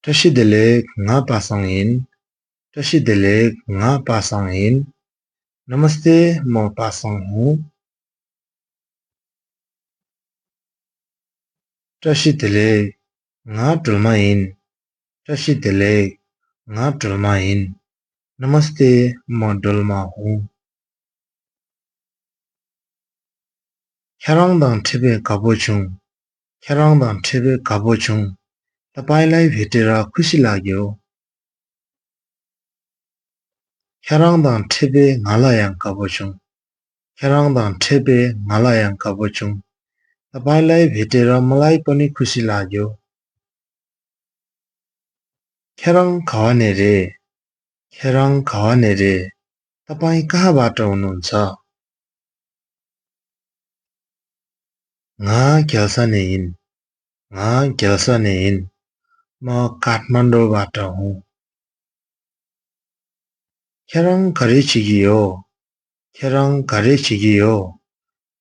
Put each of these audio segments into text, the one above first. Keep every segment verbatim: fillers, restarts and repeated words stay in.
བཀྲ་ཤིས་བདེ་ལེགས། ང་པ་སངས་ཡིན། བཀྲ་ཤིས་བདེ་ལེགས། ང་པ་སངས་ཡིན། नमस्ते, म पासाङ हुँ। བཀྲ་ཤིས་བདེ་ལེགས། ང་སྒྲོལ་མ་ཡིན། བཀྲ་ཤིས་བདེ་ལེགས། ང་སྒྲོལ་མ་ཡིན། नमस्ते, म डोल्मा हुँ। ཁྱེད་རང་དང་འཕྲད་པས་དགའ་པོ་བྱུང་། ཁྱེད་རང་དང་འཕྲད་པས་དགའ་པོ་བྱུང་། तपाईँलाई भेटेर खुसी लाग्यो। ཁྱེད་རང་དང་འཕྲད་པས་ང་ལ་ཡང་དགའ་པོ་བྱུང་། ཁྱེད་རང་དང་འཕྲད་པས་ང་ལ་ཡང་དགའ་པོ་བྱུང་། तपाईँलाई भेटेर मलाई पनि खुसी लाग्यो। ཁྱེད་རང་ག་བ་ནས་རེད། ཁྱེད་རང་ག་བ་ནས་རེད། तपाईँ कहाँबाट हुनुहुन्छ? ང་རྒྱལ་ས་ནས་ཡིན། ང་རྒྱལ་ས་ནས་ཡིན། म काठमाडौँबाट हुँ। ཁྱེད་རང་ག་རེ་བྱེད་ཀྱི་ཡོད། ཁྱེད་རང་ག་རེ་བྱེད་ཀྱི་ཡོད།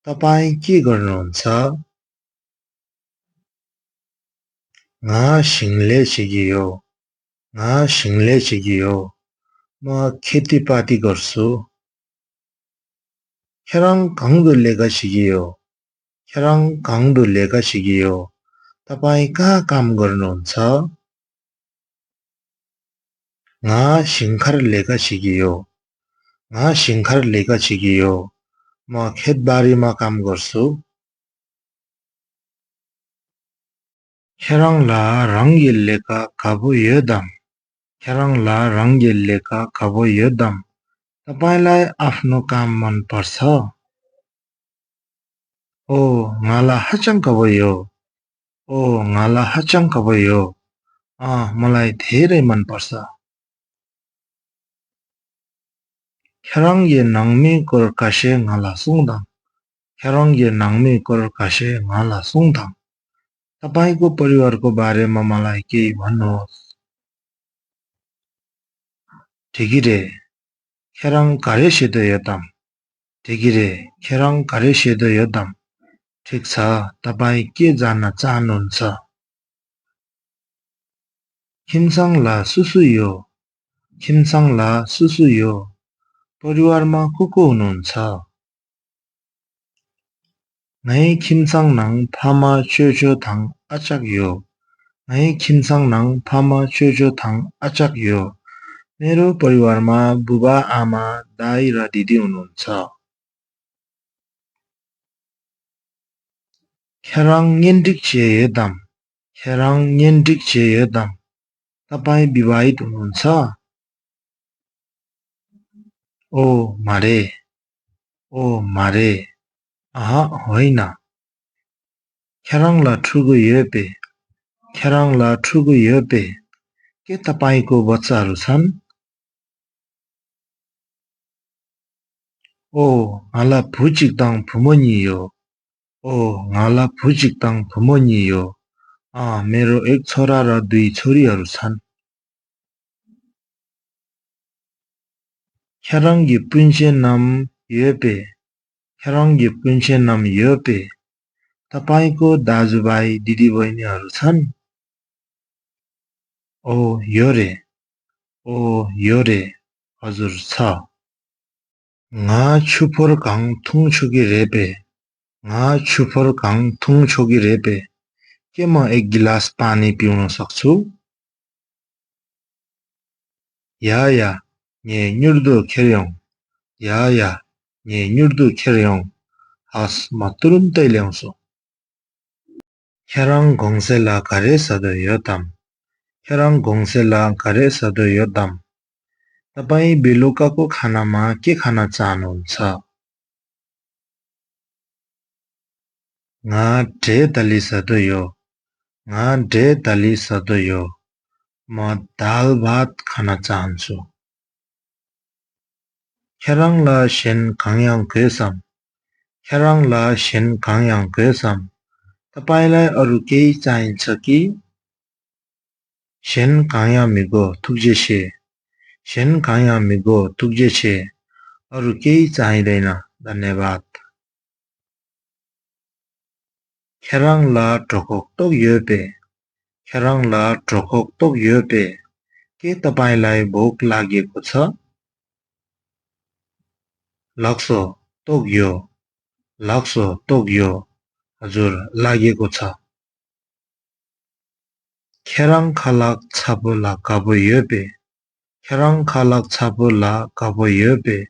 तपाईँ के गर्नुहुन्छ? ང་ཞིང་ལས་བྱེད་ཀྱི་ཡོད། ང་ཞིང་ལས་བྱེད་ཀྱི་ཡོད། म खेतीपाती गर्छु। ཁྱེད་རང་གང་དུ་ལས་ཀ་བྱེད་ཀྱི་ཡོད། ཁྱེད་རང་གང་དུ་ལས་ཀ་བྱེད་ཀྱི་ཡོད། तपाईँ कहाँ काम गर्नुहुन्छ? ང་ཞིང་ཁར་ལས་ཀ་བྱེད་ཀྱི་ཡོད། ང་ཞིང་ཁར་ལས་ཀ་བྱེད་ཀྱི་ཡོད། म खेतबारीमा काम गर्छु। ཁྱེད་རང་ལ་རང་གི་ལས་ཀ་དགའ་པོ་ཡོད་དམ། ཁྱེད་རང་ལ་རང་གི་ལས་ཀ་དགའ་པོ་ཡོད་དམ། तपाईँलाई आफ्नो काम मन पर्छ? ཨོ། ང་ལ་ཧ་ཅང་དགའ་པོ་ཡོད། ཨོ། ང་ལ་ཧ་ཅང་དགའ་པོ་ཡོད། अँ, मलाई धेरै मन पर्छ। ཁྱེད་རང་གི་ནང་མིའི་སྐོར་འགའ་ཤས་ང་ལ་གསུངས་དང་། ཁྱེད་རང་གི་ནང་མིའི་སྐོར་འགའ་ཤས་ང་ལ་གསུངས་དང་། तपाईँको परिवारको बारेमा मलाई केही भन्नुहोस्। འགྲིག་གི་རེད། ཁྱེད་རང་ག་རེ་བྱེད་འདོད་ཡོད་དམ། འགྲིག་གི་རེད། ཁྱེད་རང་ག་རེ་བྱེད་འདོད་ཡོད་དམ། ठिक छ, तपाईँ के जान्न चाहनुहुन्छ? ཁྱིམ་ཚང་ལ་སུ་སུ་ཡོད། ཁྱིམ་ཚང་ལ་སུ་སུ་ཡོད། परिवारमा को को हुनुहुन्छ? ངའི་ཁྱིམ་ཚང་ནང་ཕ་མ་ཆོས་ཆོས་དང་ཨ་ཅག་ཡོད། ངའི་ཁྱིམ་ཚང་ནང་ཕ་མ་ཆོས་ཆོས་དང་ཨ་ཅག་ཡོད། मेरो परिवारमा बुबा आमा, दाइ र दिदी हुनुहुन्छ। ཁྱེད་རང་གཉེན་སྒྲིག་བྱས་ཡོད་དམ། ཁྱེད་རང་གཉེན་སྒྲིག་བྱས་ཡོད་དམ། तपाईँ विवाहित हुनुहुन्छ? ཨོ་མ་རེད། ཨོ་མ་རེད། अहँ, होइन। ཁྱེད་རང་ལ་ཕྲུ་གུ་ཡོད་པས། ཁྱེད་རང་ལ་ཕྲུ་གུ་ཡོད་པས། के तपाईँको बच्चाहरू छन्? ཨོ། ང་ལ་བུ་གཅིག་དང་བུ་མོ་གཉིས་ཡོད། ཨོ། ང་ལ་བུ་གཅིག་དང་བུ་མོ་གཉིས་ཡོད། अँ, मेरो एक छोरा र दुई छोरीहरू छन्। ཁྱེད་རང་གི་སྤུན་མཆེད་རྣམས་ཡོད་པས། ཁྱེད་རང་གི་སྤུན་མཆེད་རྣམས་ཡོད་པས། तपाईँको दाजुभाइ दिदीबहिनीहरू छन्? ཨོ་ཡོད་རེད། ཨོ་ཡོད་རེད། हजुर छ। ང་ཆུ་ཕོར་གང་འཐུང་ཆོག་གི་རེད་པས། ང་ཆུ་ཕོར་གང་འཐུང་ཆོག་གི་རེད་པས། के म एक गिलास पानी पिउन सक्छु? ཡ་ཡ། ངས་མྱུར་དུ་ཁྱེར་ཡོང་། ཡ་ཡ། ངས་མྱུར་དུ་ཁྱེར་ཡོང་། हस्, म तुरुन्तै ल्याउँछु। ཁྱེད་རང་དགོང་ཟས་ལ་ག་རེ་ཟ་འདོད་ཡོད་དམ། ཁྱེད་རང་དགོང་ཟས་ལ་ག་རེ་ཟ་འདོད་ཡོད་དམ། तपाईँ बेलुकाको खानामा के खान चाहनुहुन्छ? ང་འབྲས་དལ་ལི་ཟ་འདོད་ཡོད། ང་འབྲས་དལ་ལི་ཟ་འདོད་ཡོད། म दाल भात खान चाहन्छु। ཁྱེད་རང་ལ་གཞན་གང་ཡང་དགོས་སམ། ཁྱེད་རང་ལ་གཞན་གང་ཡང་དགོས་སམ། तपाईँलाई अरू केही चाहिन्छ कि? གཞན་གང་ཡང་མི་དགོས། ཐུགས་རྗེ་ཆེ། གཞན་གང་ཡང་མི་དགོས། ཐུགས་རྗེ་ཆེ། अरू केही चाहिँदैन। धन्यवाद। ཁྱེད་རང་ལ་གྲོད་ཁོག་ལྟོགས་ཡོད་པས། ཁྱེད་རང་ལ་གྲོད་ཁོག་ལྟོགས་ཡོད་པས། के तपाईंलाई भोक लागेको छ? ལགས་སོ། ལྟོགས་ཡོད། ལགས་སོ། ལྟོགས་ཡོད། हजुर, लागेको छ। ཁྱེད་རང་ཁ་ལག་ཚ་པོ་ལ་དགའ་པོ་ཡོད་པས། ཁྱེད་རང་ཁ་ལག་ཚ་པོ་ལ་དགའ་པོ་ཡོད་པས།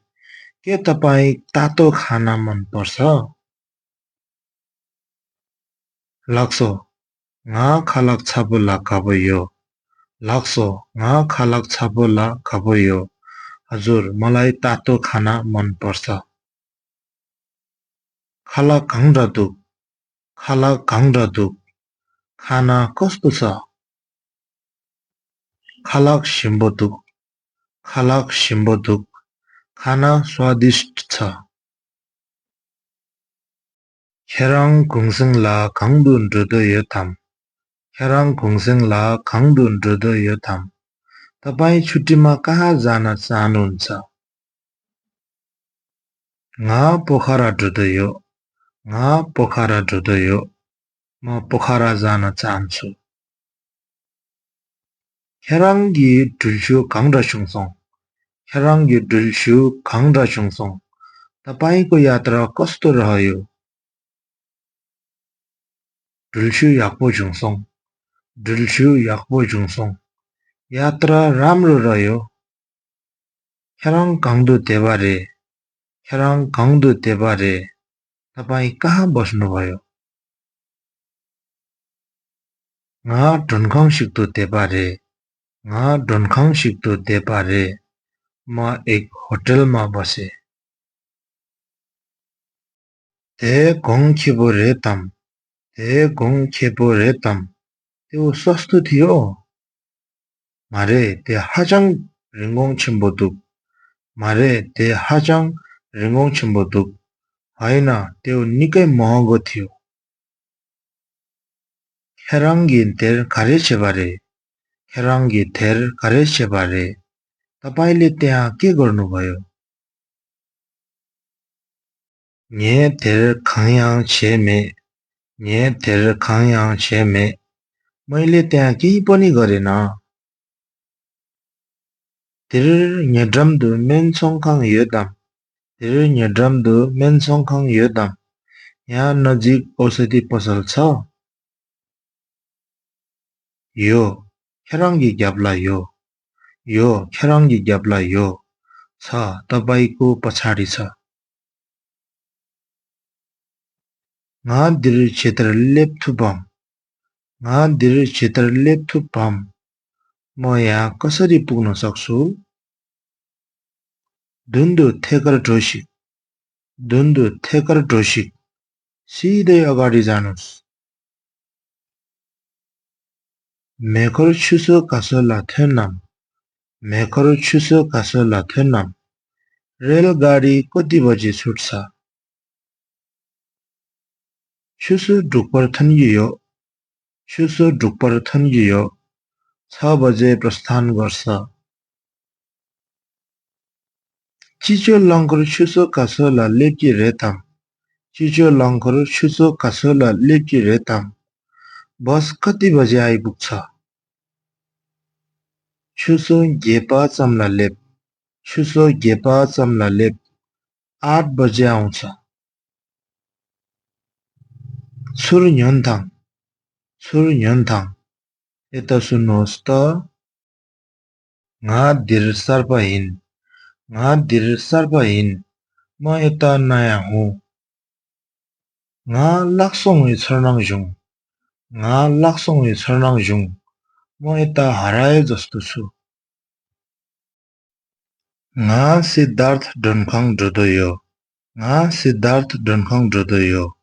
के तपाईं तातो खान मन पर्छ? ལགས་སོ། ང་ཁ་ལག་ཚ་པོ་ལ་དགའ་པོ་ཡོད། ལགས་སོ། ང་ཁ་ལག་ཚ་པོ་ལ་དགའ་པོ་ཡོད། हजुर, मलाई तातो खान मन पर्छ। ཁ་ལག་གང་འདྲ་འདུག་ཁ་ལག་གང་འདྲ་འདུག खाना कस्तो छ? ཁ་ལག་ཞིམ་པོ་འདུག་ཁ་ལག་ཞིམ་པོ་འདུག खाना स्वादिष्ट छ। ཁྱེད་རང་གུང་སེང་ལ་གང་དུ་འགྲོ་འདོད་ཡོད་དམ། ཁྱེད་རང་གུང་སེང་ལ་གང་དུ་འགྲོ་འདོད་ཡོད་དམ། तपाईं छुट्टीमा कहाँ जान चाहनुहुन्छ? ང་པོ་ཁ་ར་འགྲོ་འདོད་ཡོད། ང་པོ་ཁ་ར་འགྲོ་འདོད་ཡོད། म पोखरा जान चाहन्छु। ཁྱེད་རང་གི་འགྲུལ་བཞུད་གང་འདྲ་བྱུང་སོང་། ཁྱེད་རང་གི་འགྲུལ་བཞུད་གང་འདྲ་བྱུང་སོང་། तपाईँको यात्रा कस्तो रह्यो? འགྲུལ་བཞུད་ཡག་པོ་བྱུང་སོང་། འགྲུལ་བཞུད་ཡག་པོ་བྱུང་སོང་། यात्रा राम्रो रह्यो। ཁྱེད་རང་གང་དུ་བསྡད་པ་རེད། ཁྱེད་རང་གང་དུ་བསྡད་པ་རེད། तपाईं कहाँ बस्नुभयो? ང་མགྲོན་ཁང་ཞིག་ཏུ་བསྡད་པ་རེད། ང་མགྲོན་ཁང་ཞིག་ཏུ་བསྡད་པ་རེད། म एक होटलमा बसेँ। དེ་གོང་ཁེ་པོ་རེད་དམ། དེ་གོང་ཁེ་པོ་རེད་དམ། त्यो सस्तो थियो? མ་རེད། དེ་ཧ་ཅང་རིན་གོང་ཆེན་པོ་འདུག་མ་རེད། དེ་ཧ་ཅང་རིན་གོང་ཆེན་པོ་འདུག होइन, त्यो निकै महँगो थियो। ཁྱེད་རང་གིས་དེར་ག་རེ་བྱས་པ་རེད། ཁྱེད་རང་གིས་དེར་ག་རེ་བྱས་པ་རེད། तपाईंले त्यहाँ के गर्नुभयो? ངས་དེར་གང་ཡང་བྱས་མེད། ངས་དེར་གང་ཡང་བྱས་མེད། मैले त्यहाँ केही पनि गरिनँ। དེར་ཉེ་འགྲམ་དུ་སྨན་ཚོང་ཁང་ཡོད་དམ། དེར་ཉེ་འགྲམ་དུ་སྨན་ཚོང་ཁང་ཡོད་དམ། यहाँ नजिक औषधि पसल छ? ཡོད། ཁྱེད་རང་གི་རྒྱབ་ལ་ཡོད། ཡོད། ཁྱེད་རང་གི་རྒྱབ་ལ་ཡོད། छ, तपाईँको पछाडि छ। ང་འདིར་ཇི་ལྟར་སླེབས་ཐུབ་བམ། ང་འདིར་ཇི་ལྟར་སླེབས་ཐུབ་བམ། म यहाँ कसरी पुग्न सक्छु? མདུན་དུ་ཐད་ཀར་འགྲོ་ཞིག་མདུན་དུ་ཐད་ཀར་འགྲོ་ཞིག सिधै अगाडि जानुस्। མེ་འཁོར་ཆུ་ཚོད་ག་ཚོད་ལ་ཐོན་ནམ། མེ་འཁོར་ཆུ་ཚོད་ག་ཚོད་ལ་ཐོན་ནམ། रेलगाडी कति बजे छुट्छ? ཆུ་ཚོད་དྲུག་པར་ཐོན་གྱི་ཡོད། ཆུ་ཚོད་དྲུག་པར་ཐོན་གྱི་ཡོད། छ बजे प्रस्थान गर्छ। སྤྱི་སྤྱོད་རླངས་འཁོར་ཆུ་ཚོད་ག་ཚོད་ལ་སླེབས་ཀྱི་རེད་དམ། སྤྱི་སྤྱོད་རླངས་འཁོར་ཆུ་ཚོད་ག་ཚོད་ལ་སླེབས་ཀྱི་རེད་དམ། बस कति बजे आइपुग्छ? ཆུ་ཚོད་བརྒྱད་པ་ཙམ་ལ་སླེབས། ཆུ་ཚོད་བརྒྱད་པ་ཙམ་ལ་སླེབས། आठ बजे आउँछ। ཚུར་ཉོན་དང་། ཚུར་ཉོན་དང་། यता सुन्नुहोस् त। ང་འདིར་གསར་པ་ཡིན། ང་འདིར་གསར་པ་ཡིན། म यता नयाँ हुँ। ང་བརླག་སོང་བའི་ཚོར་སྣང་བྱུང་། ང་བརླག་སོང་བའི་ཚོར་སྣང་བྱུང་། म यता हराए जस्तो छु। ང་སིད་དཱརཐ་མགྲོན་ཁང་འགྲོ་འདོད་ཡོད། ང་སིད་དཱརཐ་མགྲོན་ཁང་འགྲོ་འདོད་ཡོད།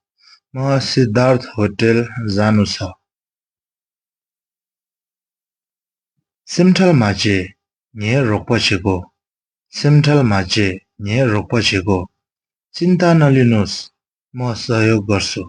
म सिद्धार्थ होटल जानु छ। སེམས་ཁྲལ་མ་བྱེད། ངས་རོགས་པ་བྱེད་གོ་སེམས་ཁྲལ་མ་བྱེད། ངས་རོགས་པ་བྱེད་གོ चिन्ता नलिनुस्। म सहयोग गर्छु।